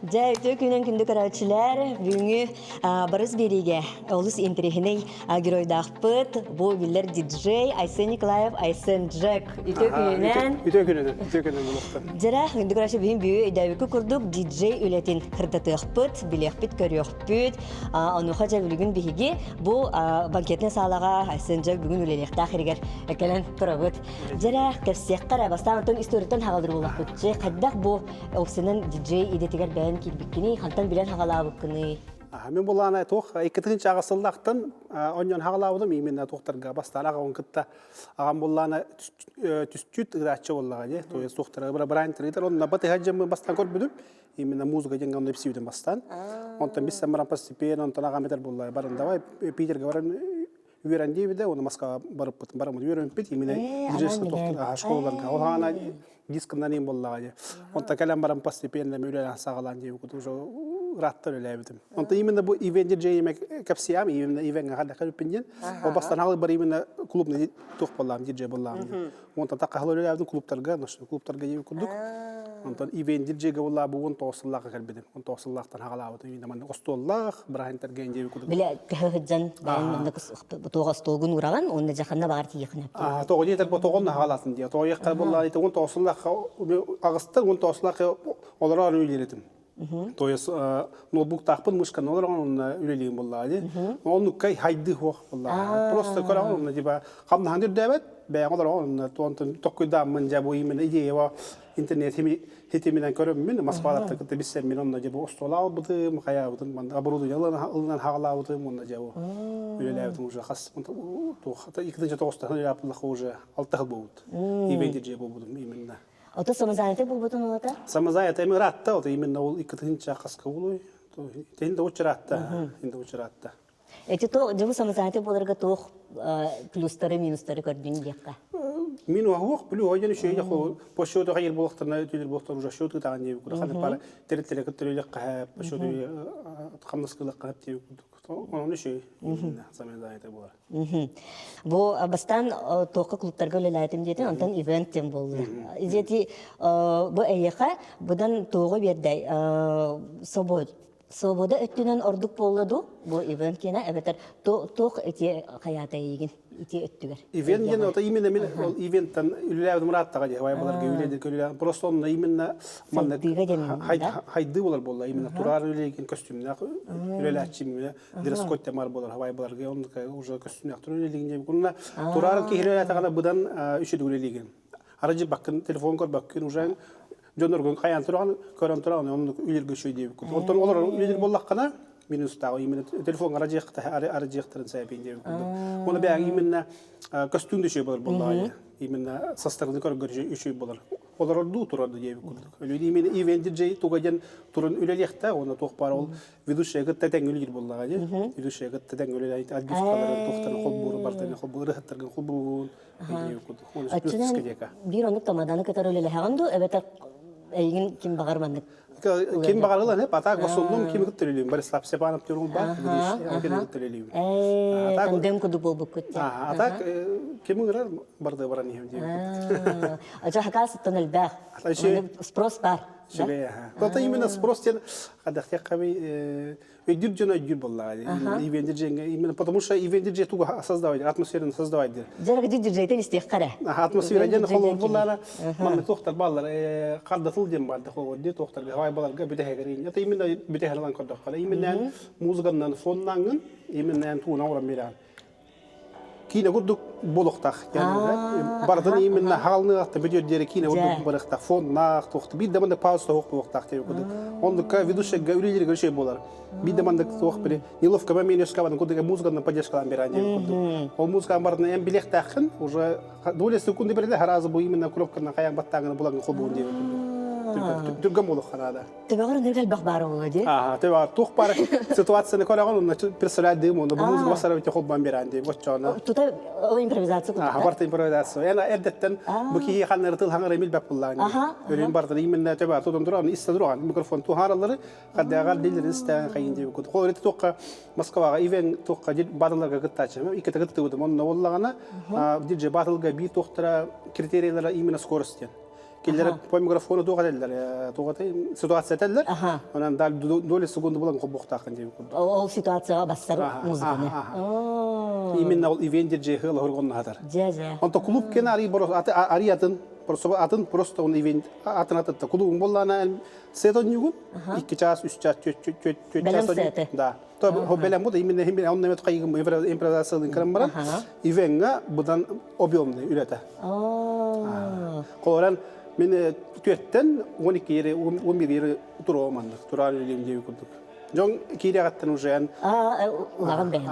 Дьэ, үтүө күнүн күндү көрөөччүлэр, бүгүҥҥү барыс биэриигэ олус интэриэһинэй геройдаахпыт. Бу биллэр диджей Айсен Николаев, Айсен Джек. Үтүө күнүнэн. Үтүө күнүнэн, үтүө күнүнэн булуохтан. Дьэрэ, күндү көрөөччү бүгүн бүгү өйдөөбүккү курдук диджей үлэтин кырдатыахпыт, билиэхпит, көрүөхпүт. Онуоха дьэ бүгүн биһиги бу банкетнай саалаҕа Айсен Джек бүгүн үлэлиэхтээх иригэр кэлэн турабыт. Дьэрэ, кэпсиэххэ эрэ, бастаан оттон историятын хаҕалдыр буоллахпыт. Хайдах бу опсынан диджей идэтигэр бэйэн киирбиккиний, хантан билэн хаҕалаабыккыный? Мин булаана туох иккитин чаҕа сыллахтан онньон хаҕалаабытым именно туохтарга бастаан аҕабын кытта Аҕам буллаана түстүүт ырааччы буоллаҕа дии. То есть суохтара быраан тырыытар. Онно батыһа дьэммин бастаан көрбүтүм. Именно музыка диэн онно ипсибитим бастаан. Онтон биссем баран постепенно, онтон аҕам этэр буолла. Баран давай Питерге баран үөрэн диэбитэ, уонна Москваҕа барыппытым. Бараммыт үөрэммиппит. Именно диджейская тохтор школаларга. Ол хаана дискынан им буоллаҕа дии. Онтон кэлэн баран постепенно үлэлээн саҕалаан диэбит уже ырааттар үлэлээбитим. Онтон именно бу ивент диджейиме кэпсиям, именно ивеҥҥэ хадда кэлбиппин диэн. Ол бастан халы бар именно клубный туох буоллаам, диджей буоллаам диэн. Онтон такка халы үлэлээбитим клубтарга, ночной клубтарга диэбит курдук. Онтон ивент диджейгэ буоллаа бу 19 сыллаахха кэлбитим. 19 сыллаахтан хагалаабытым. Именно маннык остуоллаах, бырааһынтарга диэбит курдук. Билэ сылдьан маннык туох остуолгун ураҕан уонна дьаханна баҕар тиийэхинэ. Тоҕо диэтэр бу тоҕон хагалаатын диye. Тоҕо яққа буоллаа 19 сыллаахха аҕыстан 19 сыллаахха олорор үлэлиэтим. То есть ноутбуктаахпын мышканы олорон онно үлэлиим буоллаҕа дии. Оннукка хайды хуох буоллаҕа. Просто көрөҕүн онно типа хамнаһан үрдээбэт, бэйэҥ олороҕун онно туонтун токкуйдааммын дьэ бу именно идея интернет хитиминэн көрөммүн Москваларта кытта билсэммин онно дьэ бу остуола албытым, хайаабытым, манна оборудование ылынан хаҕалаабытым уонна дьэ бу үлэлээбитим уже хас туох иккитинчи тоҕустаһын үлэлээбит уже алта сыл буолбут. Ивент дьэ буолбутум именно. Ото самозанятый буолбутун улата? Самозанятый эми ыраатта, ото именно ол иккитинчи хаска буолуй. Тин да учраатта, инде учраатта. Эти то дьыбы самозанятый буоларга туох плюстары, минустары көрдүн диэххэ? Мин уох плюс ойден үшөйде хо по счету хайыр буолахтарына өтүлэр буолахтар уже счет ытаан диэбит курдук ханнык бары территория кыттырылык хаһа по счету хамнаскылык хаһап диэбит курдук онон үшөй самозанятый буолар. Бу бастаан туохха клубтарга үлэлээтим диэтин, онтон ивент диэн буолла. Изети бу эйиэхэ быдан туоҕу биэрдэй свобода свобода өттүнэн ордук буолла дуу бу ивент киэнэ эбэтэр туох ити хайаата эйигин ити өттүгэр Ивент диэн это именно мен ол ивенттан үлэлээбитим ырааттаҕа дии хабай баларга үлэлиир көрүлээ просто онно именно маннык хайды болар буолла именно турар үлэлиин костюмнаах үлэлээччим дресс-код темар болар хабай баларга онно уже костюмнаах турар үлэлиин диэбит онно турар киһи үлэлээтэҕинэ быдан үчүгэй үлэлиигин арыжы баккын телефон көрбөккүн уже дьонноргун хайаан тураҕын көрөн тураҕын оннук үлэргэ үчүгэй диэбит курдук. Онтон олор үлэлиир буоллаххына минустааҕы именно телефоҥҥа арадьыахтарын сээпин диэбит курдук. Уонна бэйэҥ именно көстүүн да үчүгэй болар буоллаҕа именно састарыны көргөр үчүгэй болар. Олорордуу турар диэбит курдук. Именно ивент диджей туга диэн туран үлэлиэхтээх уонна туох баар ол ведущая кытта тэҥ үлэлиир буоллаҕа дии. Ведущая кытта тэҥ үлэлээн отбивкаларын туохтарын холбууру бартаны холбуур ырыһыттаргын холбуурун Оччонон биир оннук тамаданы кытары үлэлэһэҕин дуу, эбэтэр эйигин ким баҕар маннык Ким баҕар ылан, а так в основном кими кытта үлэлиим. Борислав Степанов диэн бар, кини кытта үлэлиим. Тандем курдук буолбуккут. А так ким ыҥырар барды баран иһим диэн. Ача хакасыттан элбэх. Спрос бар. Сүбэ, аха. Именно спрос диэн хадахтыаххабый өйдүүр дьон өйдүүр буоллаҕа ивент диджейҥэ именно потому что ивент диджей тугу создавать атмосфераны создавать диэн Дьэ диджейтен истиэххэ эрэ атмосфера диэн холобур буоллаара манна туохтар бааллар хардатыл диэн баар холобур дии туохтарга хавай баларга бүтэһигэр это именно бүтэһэр ылан көрдөххө именно музыканнан фоннааҥҥын именно тугунан уран биэрэҕин. Киинэ курдук буолуохтаах. Барытын именно хаалныахта бүтүөр диэри киинэ курдук барыахтаах. Фоннаах, туохта. Биир да маннык пауза суох буолуохтаах диэн курдук. Оннукка ведущийга үлэлииргэ үчүгэй буолар. Биир да маннык туох били неловко мен өскабатын курдук музыканан поддержкалаан беран диэн курдук. Ол музыканы барытын эн билиэхтээххин уже доля секунды бериле харазы бу именно кнопканы хайаан баттааҥына булаҥ холбуун диэн курдук. Түргэн буолуохха наада. Төбөҕөр оннук элбэх баар буолуо дии. Ааха, төбөҕөр туох баар ситуацияны көрөҕүн, онно представлять дыым, онно бу музыка басара бите холбоон бераан дии, боччоона. Тута ол импровизация курдук. Аха, барта импровизация. Эн эрдэттэн бу киһи ханнары тыл хаҥары билбэт буллаан. Өрүн бартын именно төбөҕөр тутан туран, истэ туран, микрофон туһаараллары, хардааҕар дилерин истээн хайын дии курдук. Ол эрэ туохха Москваҕа ивен туохха батылларга кыттааччы. Иккитэ кыттыбытым. Онно боллаҕына, диджей батылга биир туохтара критерийлара именно скорость диэн. Кинилэр по микрофону туох этэллэр, туох этэй, ситуация этэллэр. Онон доли секунды булан холбуохтааххын диэн курдук. Ол ситуацияҕа бассар музыканы. Именно ол ивент диджей хыла хоргоннаһатар. Дьэ, дьэ. Онто клуб кен ари ари атын, просто атын просто он ивент атын атытта клубун боллана сет онньугун 2 час, 3 час, 4 час. Да. То бэлэм бу именно именно он немет кайгым импровизациялын кырам баран ивенга будан объемный үлэтэ. Холоран мен түөттен 12 yeri 11 yeri туруо маннык тураар үлем диэби курдук. Дьон киириэҕиттэн уже улаҕан бэйэм.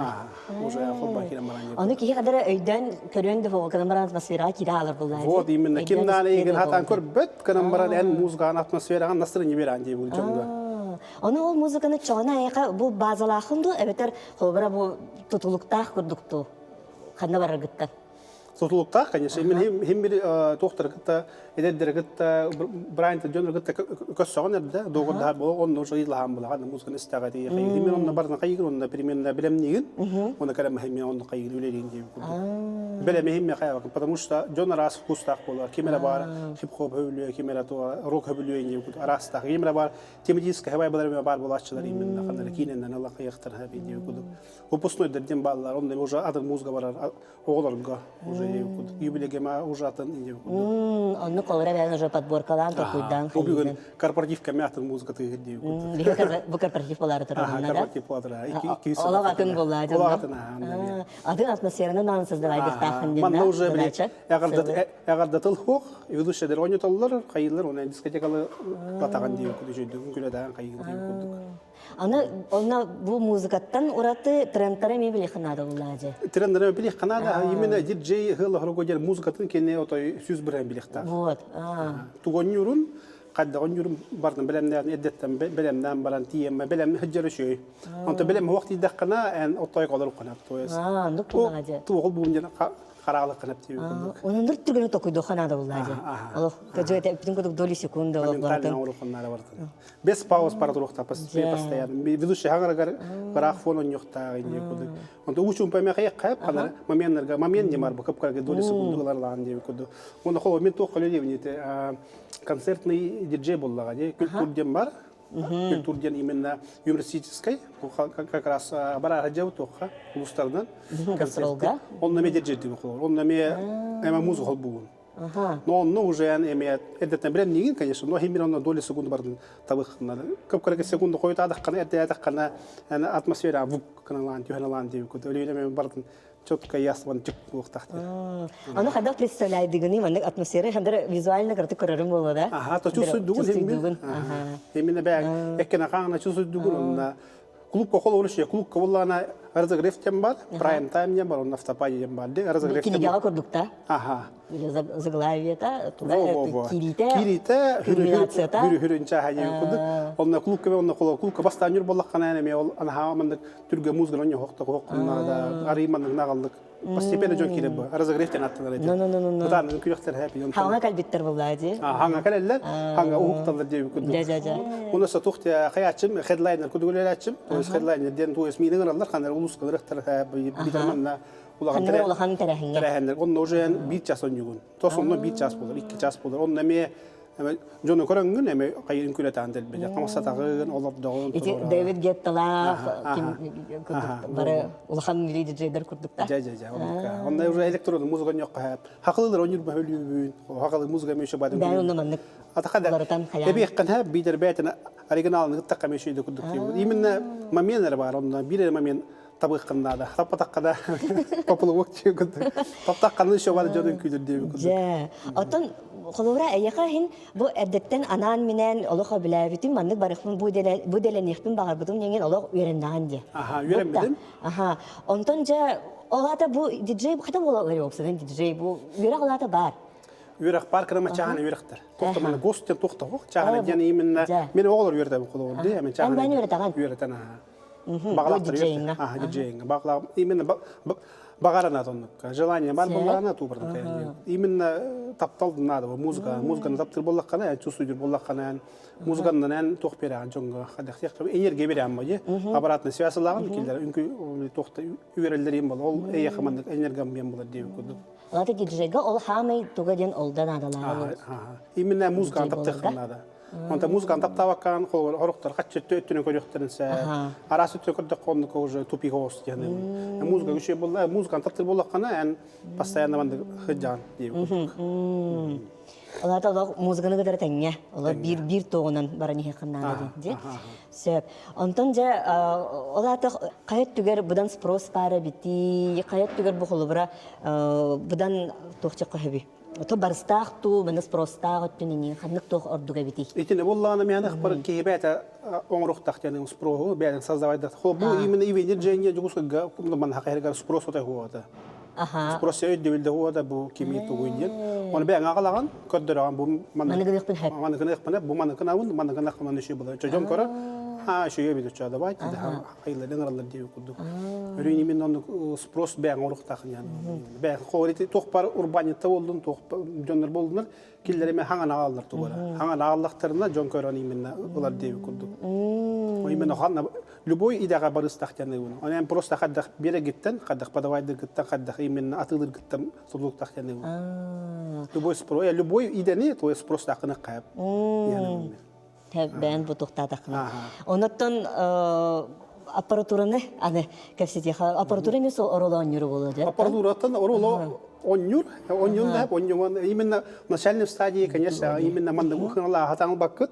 Уже холба киирэн баран. Ону киһи кадара өйдөөн көрүөн да буолуо кынан баран атмосфераҕа киирэ хаалар буллаа. Вот именно ким нааны игин хатан көрбөт кынан баран эн музыкаҕын атмосфераҕын настроение беран дии бул дьонго. Ону ол музыканы чоҕуна айака бу базалаахын дуу эбэтэр холобура бу тутулуктаах курдук дуу ханна бараргыттан? Тутулуктаах, конечно. Мен хим бир туохтары кытта, эдэрдери кытта, брайант дьоннор кытта көссөҕөн эрдэ, доҕордаһар буол, онно уже ыйлаһаан булаҕан, музыканы истэҕэ тиийэ хайыгын. Мен онно барытын хайыгын, онно примерно билэмниигин, онно кэлэн мен онно хайыгын үлэлиин диэбит курдук. Бэлэми хим хайабакын, потому что дьон араас вкустаах буолар. Ким эрэ баар хип-хоп хөбүлүө, ким эрэ рок хөбүлүө диэбит курдук араастаах. Ким эрэ баар тематическай хабай баар буолааччылар именно ханна киинэннэн ала хайыахтар хаби диэбит курдук. Выпускнойдар диэн бааллар, онно уже атын музыка барар оҕолорго уже юбилейгема уже атын инде курдук. Оннук олора бэйэн уже подборкалаан толкуйдаан Бу бүгүн корпоратив кэме атын музыка тыгыр диye курдук. Бу корпоратив болары турар да? Корпоратив болары. Олох атын боллаа Олох атын. Атын атмосфераны наан создавайдыктаахын диэн. Манна уже били эҕэрдэтыл хуох ведущийдер ойнотоллор хайылар оны дискотекалы батаган диye курдук жөйдүгүн күлэдаан хайыгын диye курдук. Аны онно бу музыкаттан ураты трендтары эми билиэххэ наада буллаа дьэ. Трендтары билиэххэ наада. Именно диджей хыла хорого музыкатын кене отой сүз бирэн билиэхтээх. Вот. Тугонньурун хаддаҕонньурун бардын бэлэмнээн эрдэттэн бэлэмнээн баран тиийэммэ бэлэм сылдьар үчүгэй. Онто бэлэм уох тиийдэххинэ эн отой колор ханап то есть. Оннук буллаҕа дьэ. Туоҕул буун диэн хараалык ханап тиийбит курдук. Оннук түргэнэ токуйдуохха наада буллаа дьэ. Олох көдьүөтэ бүтүн курдук доли секунда олох Моментально оҥоруохха наада бартын. Без пауз пара туруохтаах постоянно. Ведущий хаҥарыгар ыраах фон онньуохтаах инньэ курдук. Онто учун пэмэхэ хайап ханар моменнарга момент не бар бу кып-кырага доли секунду ылар диэбит курдук. Онно холо мен туох көлө концертный диджей буоллаҕа дии. Культур диэн бар. Культур диэн именно юмористическай как раз бараара дьабыт туохха улустарынан концертка. Онно ме диджей холор. Онно ме эме музыка холбугун. Но онно уже эме эрдеттен билем нигин, конечно, но химир онно доли секунды бардын табых көп секунда койутаадаххана эрдеятаххана атмосфера вук кыналаан түһэналаан диэбит курдук өлүөнэ бардын четко ясно чик буолуохтаах Ону хайдах представляйдыгыный маннык атмосфера хандар визуально кыраты көрөрүм буолуо да Аха, то чувствуйдугун химмин. Именно бэк эккена хаана чувствуйдугун онна клубка хол олуш клубка буллана разогрев тем бар, прайм тайм тем бар, онна автопади тем бар. Разогрев тем. Кинигэҕэ курдукта. Аха. Или заглавиета, туда кирите, кирите, хүрү хүрүн чаха курдук. Онна клубка онна холо клубка бастаан юр боллаххана эме ол анаха мандык түргө музыка онно хохто хохкунна да арыйманнык нагаллык постепенно дьон киирэр бу разогревтен аттанар эти. Ну-ну-ну-ну. Бутаан күрөхтер хэппи. Хаҥа кэлбиттэр буллаа дии. Хаҥа кэлэллэр, хаҥа уһукталлар диэби курдук. Дьэ, дьэ, дьэ. Уна сатухте хаячым хедлайнер кудугулелачым, то есть хедлайнер диэн то есть миинин ыраллар ханар улуска ырыхтар битерманна улахан улахан тэрээһиҥҥэ. Тэрээһиннэр. Онно уже биир час онньугун. Тос онно биир час болар, икки час болар. Онно эмиэ дьону көрөҥҥүн эми хайын күлэтаан дэлбэдэ хамсатаҕын олордоҕун Ити Дэвид Гетталаах ким бары улахан диджейдер курдукта. Дьэ дьэ дьэ онно уже электронный музыка ньокко хакылылар оннур бөһөлүүбүн хакылы музыка мөшө бадым Бээн онно маннык Атахада эбиэххин һэ биитэр бээтин оригиналын ыттакка мөшөйдө курдук именно момент бар онно биир момент. табыаххын наада. Таппатахха да поплавок курдук. Таптахханы еще бар дьонун күүтэр диэби курдук. Дьэ, оттон холобура эйиэхэ иһин бу эрдэттэн анаан-минээн олох өбүлээбитим, маннык барыахпын бу бу дэлэниэхпин баҕарбытым диэҥин олох үөрэннэҕин диэ. Аха, үөрэммитим. Аха, онтон дьэ ол аата бу диджей хата буола уопсанан диджей бу үөрэх ол аата баар. Үөрэх бар кырама чааһына үөрэхтэр. Туохта мана гос диэн туохта хоох чааһына диэн именно мен оҕолор үөрэтэн холобур дии мен чааһына. Эн үөрэтаҕын? Үөрэтэн аха. Бағалақтар диджейинга. Аха, диджейинга. Бағалақ именно бағарана тоннукка. Желание бар болларана тубардан Именно таптал надо музыка. Музыканы таптыр боллаққана, ән чувствуйдур боллаққана, ән музыкандан ән тоқ берән жоңға. Энергия берән бо, Обратная связь лагын килдер. Үнкү тоқта үөреллер бол. Ол эйе хамандык энергия мен болар деп курдук. Лата диджейга ол хамай туга ден олдан адалар. Именно музыканы таптык надо. Онта музыканы таптабаккан хорохтор хатчы өттүнө көрүөхтөрүнсэ араас өттүнө көрдөк уже тупик оос диэн музыка күчү болла музыканы таптыр боллаккана эн постоянно маннык хыджаан диэбит курдук. Олата олох музыканы кытары тэҥҥэ олор биир биир туоҕунан баран иһиэххин дии. Сөп. Онтон дьэ ол аата хайа өттүгэр быдан спрос баара битии, хайа өттүгэр бу холобура быдан туохча хөбүй. То барыстаах туу, маны спростаах өттүн ини ханнык туох ордук эбитий? Итини буллааны миэнэх бар киһи бэйэтэ оҥоруохтаах диэн спроһу бэйэтин создавайда. Бу именно ивенир дьэҥҥэ дьугускайга ман хакайрыгар спрос отой хуота. Спрос өйдөбүлдэ хуота бу кими тугуй диэн. Оны бэйэҥ аҕалаҕын көрдөрөҕүн бу маны гыныахпын хэп. Маны гыныахпын бу маны гынабын, маны гынахпын үшүй була. Чожом көрөр. А үшүйе бит уча давайте айыларын аралар диэби курдук. Өрүн именно оннук спрос бэйэҥ оруктаахын яны. Бэйэҥ хоорити туох бар урбаанньытта болдун, туох дьоннор болдунар, киллер эме хаҥан аҕаллар тугара. Хаҥан аҕаллахтарына дьон көрөн именно ылар диэби курдук. Именно ханна любой идэҕэ барыстах диэн Оны эн просто хаддах биэрэгиттен, хаддах подавайдыргыттан, хаддах именно атыылыргыттан сулуктах диэн Любой спрос, любой идэни твой спрос тахыны кайып. Бэйэн бу туохтаатаххына. Онуттан аппаратураны аны кэпсэтиэхэ аппаратура эмиэ сол оруолу оонньуур буолуо дьэ. Аппаратураттан оруолу оонньуур, оонньуун да оонньуган именно в начальной стадии, конечно, именно маннык ухыналаа хатаҥылбаккыт.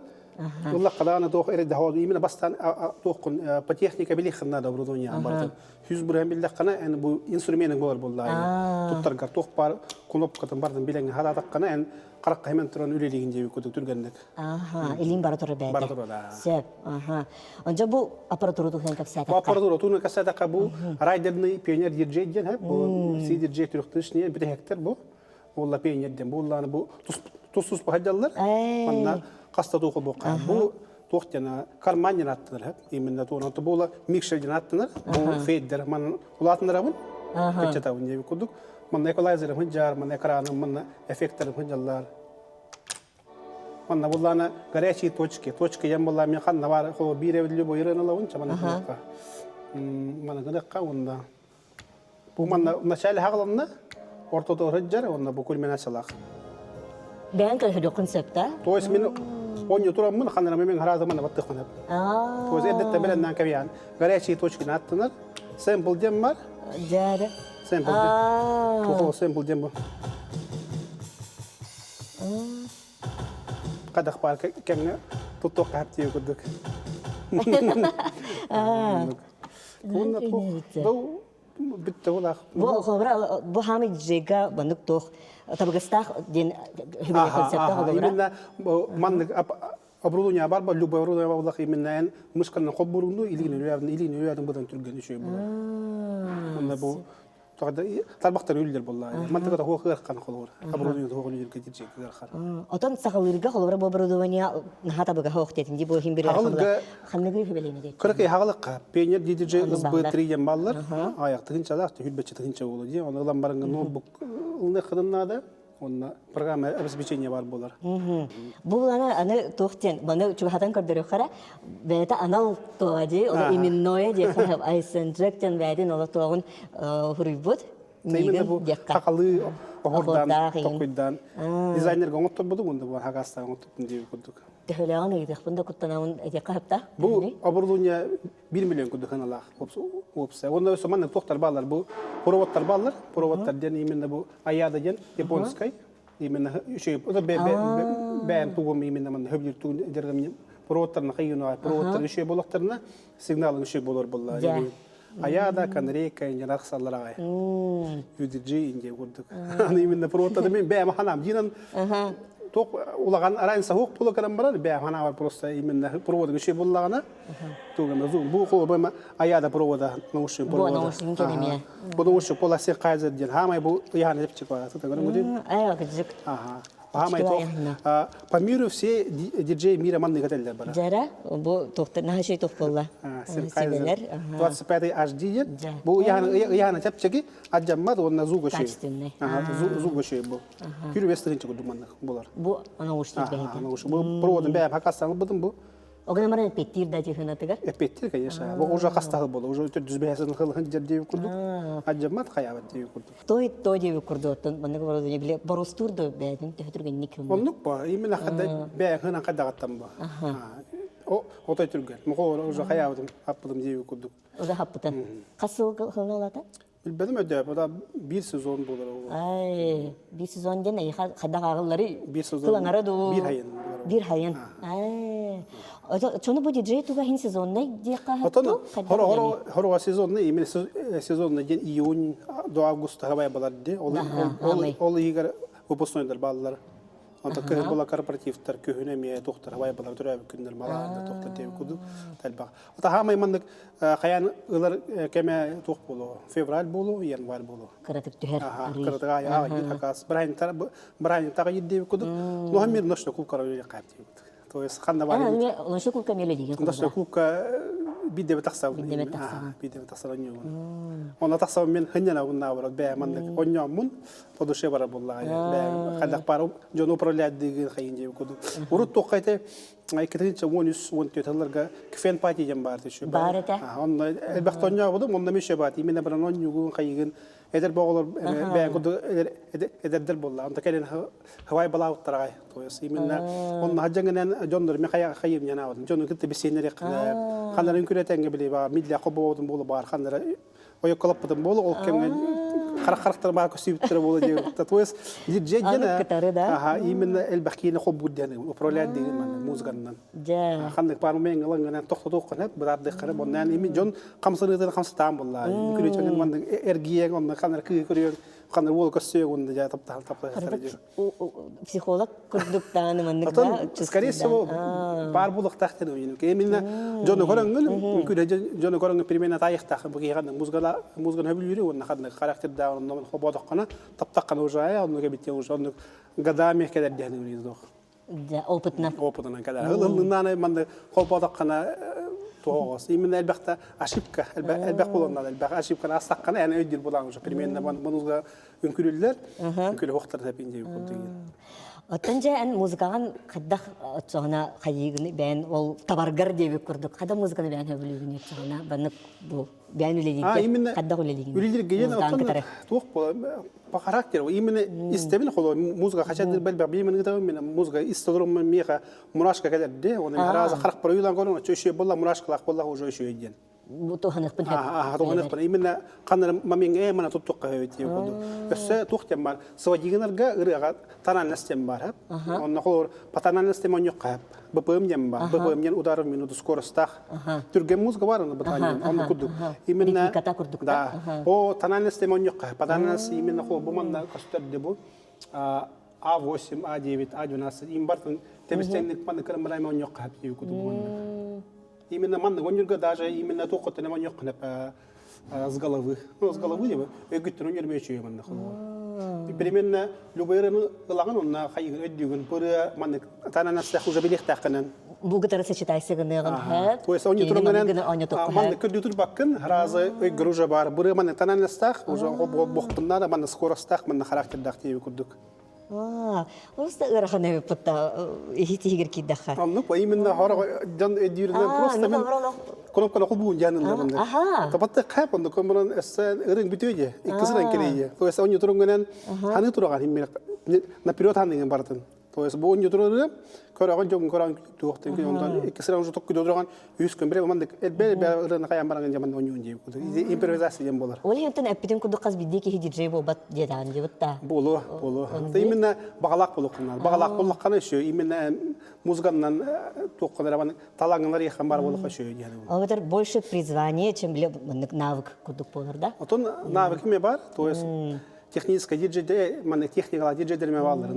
Ылла хадаана туох эрэдэ именно бастан туохкун по техника билиххин надо оборудование барытын. Хүз бүрэн биллэххана эн бу инструменың болар буллаа. Туттаргар туох бар кнопкатын бардын билең хатаатаххана эн Харакка хемен туран үлелигин диэби курдук түргэнник. Аха, илин бара турар бэйэтэ. Бара турар, да. Сөп, аха. Онча бу аппаратура туһунан кэпсээтэххэ. Бу аппаратура туһунан кэпсээтэххэ бу райдерный пионер диджей диэн һэ, бу си-диджей трехтысячный бүтэһиктэр бу. Уолла пионер диэн. Бу уллааны бу тус-тус баһадьаллар. Манна хаста туох буокка. Бу туох диэн карман диэн аттанар һэ. Именно туон була микшер диэн аттанар. Бу фейдер манна улаатынарабын. Кыччатабын диэби курдук. Манна эквалайзерым жаар, манна экраным, манна эффекторым сылдьаллар. Манна буллаана горячие точки. Точки ем булла мен ханна бар холо биир эбилли бойырын ылабын чамана гынакка. Мана гынакка онда. Бу манна вначале хагаланна ортото сылдьар, онна бу кульминациялаах. Бэйэн көрүөххүн сөп да? То есть мен онньу тураммын ханна мен харазы манна баттыхпын эп. То есть эддетте беленнан кабиян горячие точки аттынар. Сэмпл дем бар. Дьэ Сэмпл дем. Тухол сэмпл дем бу. Қадақ бар кемне туттуқ хәптие курдук. Уонна туох бүтте булах. Бу холобура бу хаамы диджейга баннык туох табыгастаах диэн хүбэйэ концепта холобура. Именно маннык оборудование бар ба любой оборудование бар булах именно эн мышканы холбурунду илигин үлэбин илигин үлэбин будан түргэн үчүгэй булар. Онна бу тарбахтар үллер болла. Мантыгата хуа кыархан холобур. Оборудование хуа үллер кетирче кыархан. Отон сахалыырга холобура бу оборудование наһаа табыгаһа ох диэтин ди бу иһин бир Хагалырга ханныгы хүбэлине диэт. Кыракый хагалыкка пионер DDJ СБ3 диэн баллар. Аяк тыгынчалаах хүлбэчче тыгынча болу ди. Оны ылан барыңга ноутбук ылны надо. Онно программа обеспечения бар болар. Бу аны аны туох диэн маны чугаһатан көрдөрүөххэ бэйэтэ анал туоҕа дии ол именное диэххэ Айсен Джек диэн бэйэтин оло туоҕун хуруйбут Именно бу хакалы оһордан токуйдан дизайнерга оҥотторбутум онда бу хагастан оҥотторбутум диэби курдук. Төһөлөөҕүн ыйытыахпын да куттанабын этиэххэ сөптөөх. Бу оборудование 1 миллион курдук сыаналаах уопсай. Онно өссө маннык туохтар бааллар бу проводтар бааллар. Проводтар диэн именно бу Аяда диэн японскай именно үчүгэй бэйэм тугум именно манна хөбүлүүр тугун дьарыгым проводтарына хайыына проводтар үчүгэй буоллахтарына сигналын үчүгэй болор буолла. Аяда, канарейка, инженер саллар аҕай. UDG инде курдук. Аны именно проводтады мен бэйэм ханам динан ток улаган разница хук була кыран барар бэйэм ханабар просто именно проводын үчүй буллагана тугана зум бу колбама аяда провода наушник провода. Бу наушник кенеме. Бу наушник пола сен кайзер ден хамай бу яхана деп чыкпа. Ай, кыжык. Ага. Аамай туох по миру все диджей мира маннык этэллэр бара. Дьара, бу туохта наһаа туох буолла. Сибэлэр. 25 HD диэн. Бу ыйаана чэпчэки адьаммат уонна звук өшөй. Качественный. Звук өшөй бу. Күрү бес тыһынча курдук маннык булар. Бу наушник бэйэтэ. Бу проводун бэйэм хакастан ылбытым бу. Огына марын эппеттир да тихынатыгар. Эппеттир, конечно. Бу уже хастахыл болу. Уже 405 хылхын жер дейби курдук. Аджаммат хаябат дейби курдук. Той то дейби курдук оттон маннык оборудование биле борустуур да бээтин төһөтүргэнник Оннук ба, именно хадда бэйэн хынан хаддагаттан ба. О, отой түргэн. Мохо уже хаябытым, хаппытым дейби курдук. Уже хаппытын. Хас сыл хылналата? Билбедим өйдөп, ода бир сезон болар. Ай, бир сезон ден хайдах ааҕыллары Бир сезон. Кылаҥара дуу. Бир хайын. Бир хайын. Ай. Чону бу диджей туга хин сезонный диэххэ Отон хоро хоро хоро сезонный именно сезонный день июнь до августа хабай балар ди. Ол ол ол игер выпускнойдар баллар. Онто кыһын була корпоративтар күһүнэ эмиэ тухтар хабай балар төрөөбүт күннэр малаанда тухтар диэби кудук талбах. Ота хаамай маннык хайан ылар кеме тух болу февраль болу январь болу. Кыратык түһэр. Кыратык аа хакас брайан тага диэби кудук. Ну хамир ночной клуб карабы кайып диэби кудук. То есть ханна бар. Ночной клубка меле деген. Ночной клубка бидебе тахсабын. Бидебе тахсабын. Бидебе тахсабын ньюгун. Онна тахсабын мен хынняна унна барат бээ маннык онньооммун по душе бара буллаҕа бээ хайдах баар дьону управлять дигин хайын диэби кудук. Урут туоххайте иккитинче 13-14 сылларга кфен пати диэн баар түшү. Баар этэ. Онно элбэх онньообудум, онно меше баат. Именно баран онньугун хайыгын эдер боҕолор бэйэн курдук эдэрдэр буолла. Онто кэлин хавай балаабыттарагай. То есть именно онно хаджаңынан дьоннор ми хайым янаабытым. Дьону кытта бисиэннери ханнарын күрэтэнге били баар милля хобоотун буолу баар ханнара ойокколоппутун буолу ол кэмҥэ харах-харахтар баар көстүүбүттэрэ буола диэбитта. То есть диджей диэн кытары да. Аха, именно элбэх киини хоббут диэн управлять деген манна музыканнан. Дьэ. Ханнык баар мен ылангынан тохтотуоххун быраардыххара боннан ими дьон хамсаныытын хамсатаан булла. Күрүчөнүн маннык эргиең онно ханар кыы көрүөң ханар уол көссүөг онно жа таптахан таптахан Психолог курдук дааны маннык да. Скорее всего бар булуктаах тен Именно дьону көрөңгүл күрэ дьону көрөңгүл примерно тайыхтаах бу киһи музгала музган хөбүлүүрү уонна ханнык характердаах онно хоботоххона таптаххана уже онну кэбиттен уже оннук годами кэлэр диэн үлиздох. Да, опытынан. Опытынан кэлэр. Ылыннааны манны холботоххона тоҕос. Именно элбэхтэ ошибка, элбэх буланнар, элбэх ошибканы астаххана яны өйдүр булан уже примерно музыка үҥкүлүллэр, үҥкүлү хохтар тэпин диэби курдук. Оттон дьэ эн музыкаҕын хайдах оччоҕуна хайыыгын бэйэн ол табаргар диэбит курдук хайдах музыканы бэйэн сөбүлүүгүн оччоҕуна баннык бу бэйэн үлэлииргэ хайдах үлэлиигин Үлэлииргэ диэн оттон туох по характеру именно истэбин холо музыка хачадыр бэлбэх биимин гытабын мен музыка истолорум миэхэ мурашка кэлэрди оны хараза харах проюлан көрөн очо үшө болла мурашкалаах болла уже үшө диэн туһаныхпын туһаныхпын именно ханнар мамиң ээ мана туттукка хөбүт диэн курдук өссө туох диэн бар свадигынарга ырыаға тональность диэн бар онно холор по тональности моньокка БПМ диэн бар БПМ диэн удар в минуту скоростах түргэн музыка бар оны бытаан онно курдук именно да о тональность моньокка по тональности именно хол бу манна көстөр бу А8, А9, А12 им бартын темистеңник манны кырмырай моньокка хап курдук Именно манны онюрга даже именно тоқоттан моньок с головы. Ну, с головы деп өгүттөн өнөрмөй манны холо. Примерно любойраны ылаган онна хайыгын өддүгүн пыры манны тананастах уже билихтахканан. Бугытары сочетайсы гыныгын хэп. То есть они турганан манны көрдүтүр баккын разы өйгөр уже бар. Быры манны тананастах уже бохпунна манны скоростах манны характердах тиби курдук. Просто ыарахан эбиппутта иһит киирдэххэ. Оннук именно хора дьон өйдүүрүнэн просто мен кнопканы холбуун дьаанылларында. Табатта кайп онду көмөрөн эссе ырың бүтүөйе, иккисинен келейе. То есть оню турунгенен ханы тураган химмер наперед ханыңын бартын. То есть бу оню турары көрөгөн жогун көрөгөн туохтын онтон иккисинен уже токку тураган үс күн бире мандык элбе ырын каян барган жаман онюн дип. Импровизация дем болар. Ол хентен эппитин курдук хас бидди киһи диджей буолбат диэтэҕин дебит да. Болу, болу. Именно багалак болу кынар. Багалак боллаккана еще именно. музыканнан туохханара талаҥҥалар иэхэн бар буолуохха үчүгэй диэн. Ол эбэтэр больше призвание, чем маннык навык курдук буолар да? Отон навык эме бар, то есть техническая диджей, маннык техникала диджейдер эме бааллар.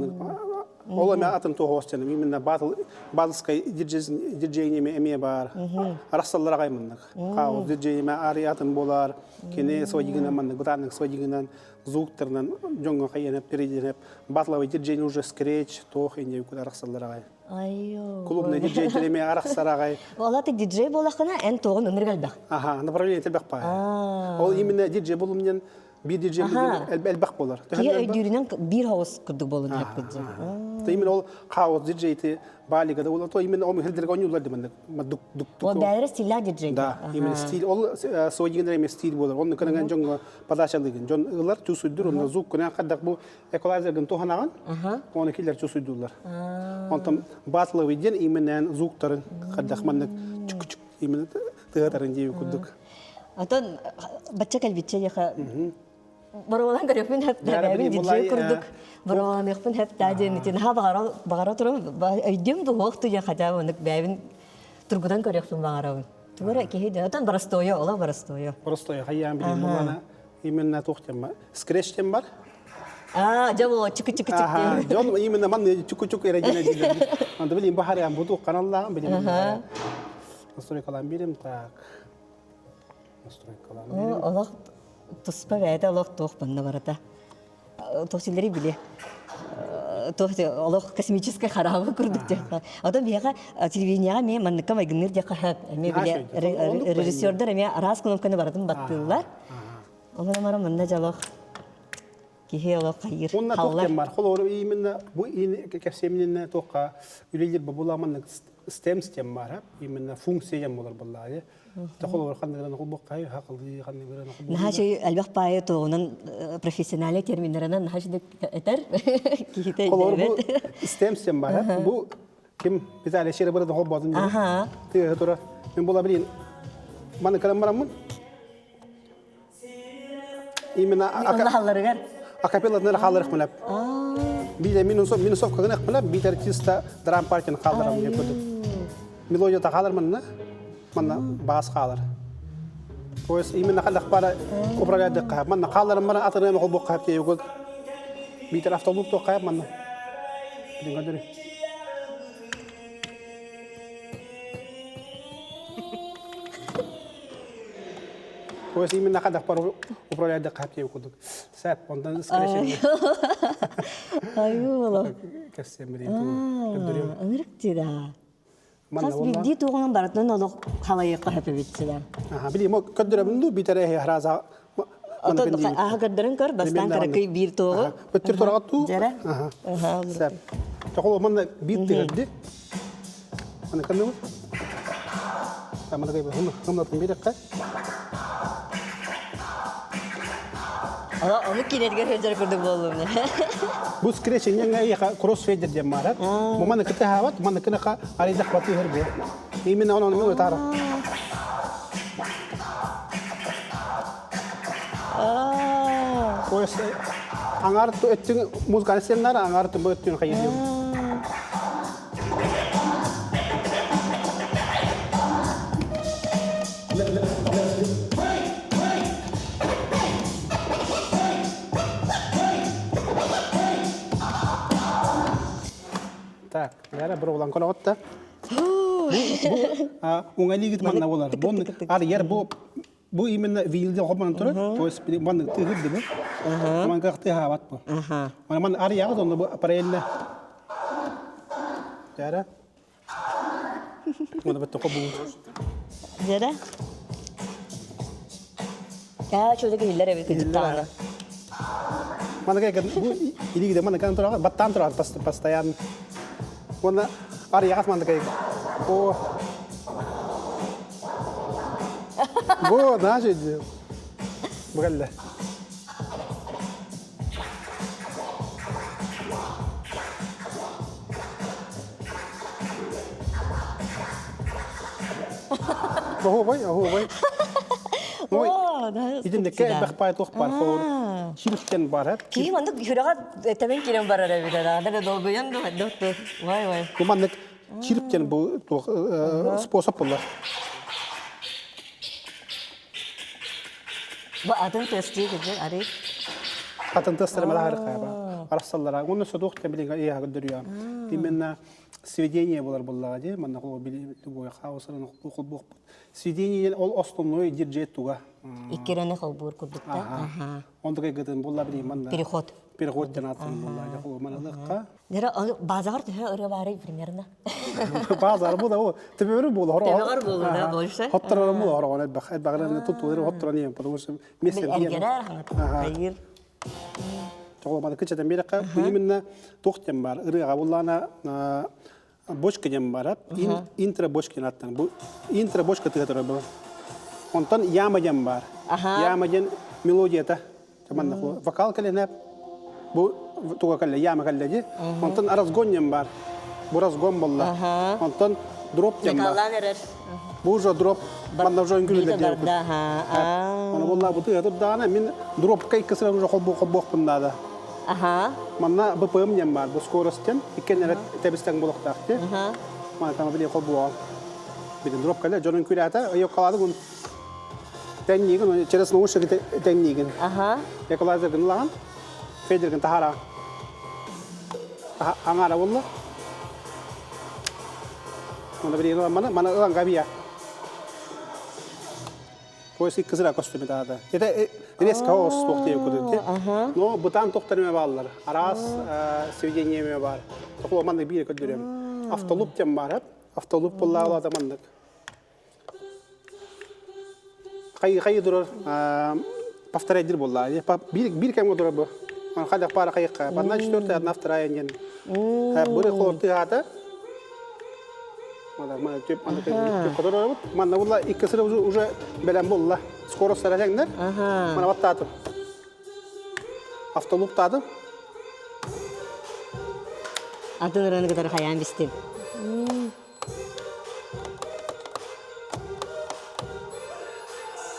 Ол эме атын туоһуос дьаным, именно батл батлскай диджей эме эме бар. Арахсаллар аҕай маннык. Хаос диджей эме ари атын болар, кини сводигынан маннык бытааннык сводигынан звуктарынан дьоҥҥо хайанап перейденеп батловый диджей уже скретч туох инде куда арахсаллар аҕай. Айо. Клубный диджей тереме арахсар аҕай. Ол диджей буолахына эн тоҕун ынырык элбэх. Аха, направление элбэх баар. Ол именно диджей болумнен биир диджей элбэх болар. Киһи өйдүүрүнэн биир хоҕус курдук болун хаппыт То именно ол хаос диджейти Балига да ол то именно ол хилдерге ойнулар диманнык дук дук дук. Ол бэйэрэ стилля диджей. Да, именно стиль ол свойдигенер эме стиль болар. Онны кынаган жоңго подачалыгын дьон ылар чусуйдур онно звук кунан хаддах бу эквалайзергын туханаган оны киллер чусуйдулар. Онтон батловый диэн именен звуктарын хаддах маннык чук-чук именно тыгатарын диэби курдук. Отон бачча кэлбиччэ яха Боруолан көрүөхпүн хэп диджей курдук боруоланыахпын хэп таа диэн итин ха баҕара баҕара турум өйдүм дуһуох туйа хотя бы оннук бэйэбин тургутан көрүөхпүн баҕарабын. Тугу эрэ киһи да отон боростуойу олох боростуойу. Боростуойу хайаан билим булана именно туох диэн бар скретч диэн бар. Аа, дьэ буо чуку-чуку-чук. Дьон именно манны чуку-чук эрэ диэн дииллэр. Анда билим бахарыан бу туох каналлаан билим. Настройкалаан берем так. Настройкалаан берем. Олох туспа бэйэтэ олох туох манна барата. Туох били туох олох космическай хараабы курдук диэххэ. Оттон биһиэхэ телевидениеҕа эмиэ манныкка майгынныыр диэххэ сөп. Эмиэ били режиссердар эмиэ араас кнопканы барытын баттыыллар. Онон амара манна дьолох киһи олох хайыр Онна туох диэн бар. Холобур именно бу кэпсиэмининэ туохха үлэлиир бобула маннык STEM диэн бар, именно функция диэн болар буоллаҕа. Наһаа үчүгэй элбэх паайы туоҕунан профессиональный терминнэринэн наһаа үчүгэй этэр киһитэ Холобур бу STEM сен бар. Бу ким Виталий Серебряный холбоотун диэн. Тыаһы тура. Мен була билин маны кыран бараммын. Именно халларыгар. Акапеллатынар халларых мынап. Биде минусовка гынах мынап, бит артиста драм партияны халларам деп көтүп. Мелодия та халар манна. Манна баас хаалар. То есть именно халах бара управлять кахап. Манна хаалар мана атыры мохол бу кахап тиегут. Битер автобус то кахап манна. Билин көдөрү. То есть именно хадах бар управлять кахап тиегут кудук. Сәп, ондан скорее Аюла. Кәссем билин. Көдөрүм. Ынырык да. Хас биирдии туоҕунан барытынан олох халайыахха сөп эбит Аха, били мо көддөрөбүн ду битере хараза Отон аха көрдөрөн көр, бастаан каракый биир туоҕу. Бөттүр торага туу. Дьэрэ. Аха. Сәп. Тохол манна биир тыгырды. Мана канныбыт. Тамана кайба хым хымнатын бирэккэ. Ала ону кинерге сылдьар курдук буоллум. Бу скретч иньяңа кроссфейдер диэн баар. Бу маны кытыһаабат, маны кыныха арыйдах батыһыр бу. Именно он оны ытара. То есть аңар өттүн музыканы сеннар, аңар бу өттүн хайыр. Так, яра бір улан колоҕотта. Бу уңалигит манна болар. Бу ар ер бу бу именно вилде хоман турар. То есть ман тыгыр бу. Ман кахты хабат бу. Ман ар ягы онда бу параллельно. Яра. Оны бітті қобу. Жара? Аа, чудо киллер эбит кыжыттааны. Мана кайган бу илигиде мана кан турага баттан турар постоянно. Оны ар ягат мана кайган. О. Бу значит Бугалла. Оһуобай, оһуобай. Ой, итинникке элбэх паай туох баар холобур чиликтен баар эп. Киһи маннык сүрэҕэ тэбэн киирэн барар эбит араада да долгуйан да дотто. Вай вай. Бу маннык Чирп диэн бу туох способ буллар. Бу атын тыастыы кырдьык арый. Атын тыастары малаһары хаба. Арахсаллара. Уонна содуох да билиҥ ыйаһа көрдөрүө. Именно сведение болар буллаҕа дии. Манна били любой хаосарын холбуохпут. Сведение ол основной диджей туга. Иккирэни холбуур курдук да. Онтук айгытын булла билим манна. Переход. Переход диэн ааттан булла. Дьэ маналыкка. Нера базар төһө ырыа баарый примерно? Базар бу да о төбөрү буолар. Төбөгөр буолар да больше. Хотторор буолар оҕон элбэх. Элбэҕинэн тутулар хотторон иһэн, потому что место Эргэрэр хаҥат. Тоҕо маны кычатан биэрэххэ именно туох диэн бар ырыаҕа буллаана бочка диэн бар интро бочка аттан бу интро бочка тыа турар бу онтон яма диэн бар яма диэн мелодията манна вокал кэлэнэ бу туга кэллэ яма кэллэ ди онтон разгон диэн бар бу разгон болла онтон дроп диэн бар бу уже дроп манна уже үҥкүлүлэр диэн Оны болла бу тыа турдаҕына мин дропка икки уже холбуохпун наада Манна БПМ диэн баар, бу скорость диэн, иккиэн эрэ тэбистэҥ буолуохтаах дии. Маны тама били холбуоҕа. Билин дроп кэлэ, дьонун күлээтэ, ыйыккалаады гун тэҥниигин, через наушники тэҥниигин. Эквалайзергын ылаҕын, фейдергин таһаара. Аҥаара буолла. Мана били мана мана ылан габия. Поезд иккисira көстүбүт аата. Это резко оос туох диye кудути. Но бытаан тохтар бааллар. Араас сведение бар. Тохло маннык биир көрдөрөм. Автолуп тем бар. Автолуп буллаалата маннык. Хай хай дурар повторяйдыр булла. Бир бир кемге дурар бу. Хадах пара хайыкка. Одна четвертая, одна вторая ден. Быры холорты аата. Манна була иккисini уже белем булла. Скорость саралеңдер. Мана баттаатым. Автолуктаатым. Атын ырыаны кытары хайаан бистим.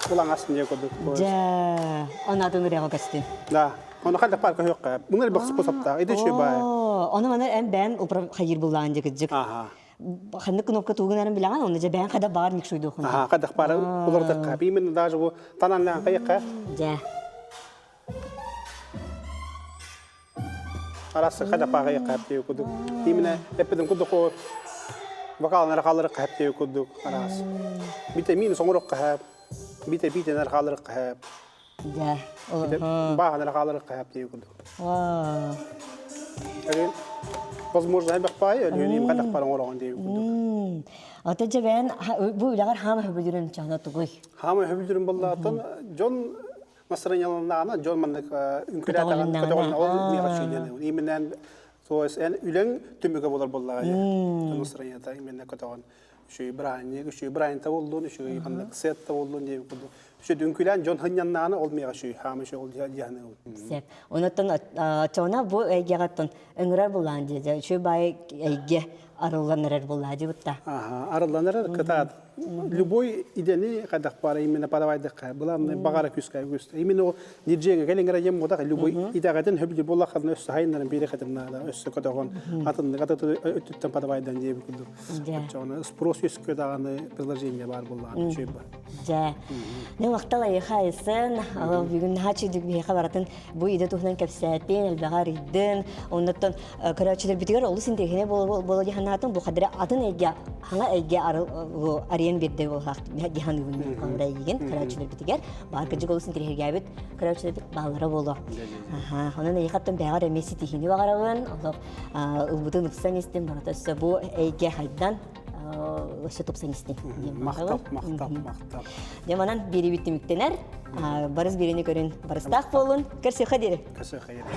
Булаң астын дия көрдүк. Дьэ, он атын ырыаға көстүн. Да. Оны қайда парка хөккә. Буны бак способта. Иди шөй бай. Оны маны эн бэм управ хайыр буллаан дьыгыджык. Аха. Ханнык кнопка тугунарын билаҕан, оны же бээн хада баар микшуйдуохун. Аха, қадақ бары улардыққа. Именно даже бу тананлаан қайыққа. Дьэ. Арасы қадақ баа қайыққа деп кудук. Именно эппеден кудук о вокалын арқалары қап деп кудук арас. Бите мин соңыроқ қап. Бите битен арқалары қап. Дьэ. Баахан арқалары қап деп кудук. Вау. Возможно, элбэх баай, өлүөнүм қадақ барын оңорон деп кудук. Ата дьэ бээн бу үлэҕэр хаама хөбүлүрүн чаана тугуй? Хаама хөбүлүрүн боллааттан дьон настроенияларына дьон маннык үҥкүлээтаҕын көтөҕүлүнэ ол миэхэ сүүнэн именно то есть эн үлэҥ түмүгэ болар боллаҕа дьон настроенията именно көтөҕөн үчүгэй бырааһынньык үчүгэй бырааһынньыкта боллун үчүгэй маннык сет боллун диэн курдук үчүгэй үҥкүлээн дьон хынньаннаҕына ол миэхэ үчүгэй хаама үчүгэй ол диэхэ Сеп. Онуттан чоона бу эйгэҕэ ыҥырар булаан дии үчүгэй баай эйгэ арыллан эрэр буллаа дии Ага, арыллан эрэр кытаат. Любой идени хайдах баар именно подавайдыкка, главное багара күскә күс. Именно ол диджейге келиңер ем бодак любой идагатын хөбүлү боллахын өссө хайнарын бири хатым нада өссө көтөгөн атын гата өттүттен подавайдан диye курдук. Очоны спрос өскө даганы предложение бар буллаан чөй бар. Дьэ. Не махтал айыха айсын, бүгүн хачы биһиэхэ баратын бу идэ туһунан кэпсээтин, элбэҕэ арыйдын. Оннуттан көрөөччүлэр битигэр олус интэриэһинэй буола диһанаатын бу хадыра атын эйгэ хаҥа эйгэ арыйан биэрдэ буолаах диһаныыбын холобура эйигин көрөөччүлэр битигэр баар кырдьык олус интэриэһиргээбит көрөөччүлэр бааллара буолуо. Онон эйиэхэттэн бэҕэр эмиэ ситиһиини баҕарабын. Олох ылбытын ыпсан истин барыта өссө бу эйгэ хайдан өссө тупсан истин. Махтал, махтал, махтал. Дьэ манан биэрибит түмүктэнэр. Барыс биэrini көрүн барыстаах буолун. Көрсүөххэ диэри. Көрсүөххэ диэри.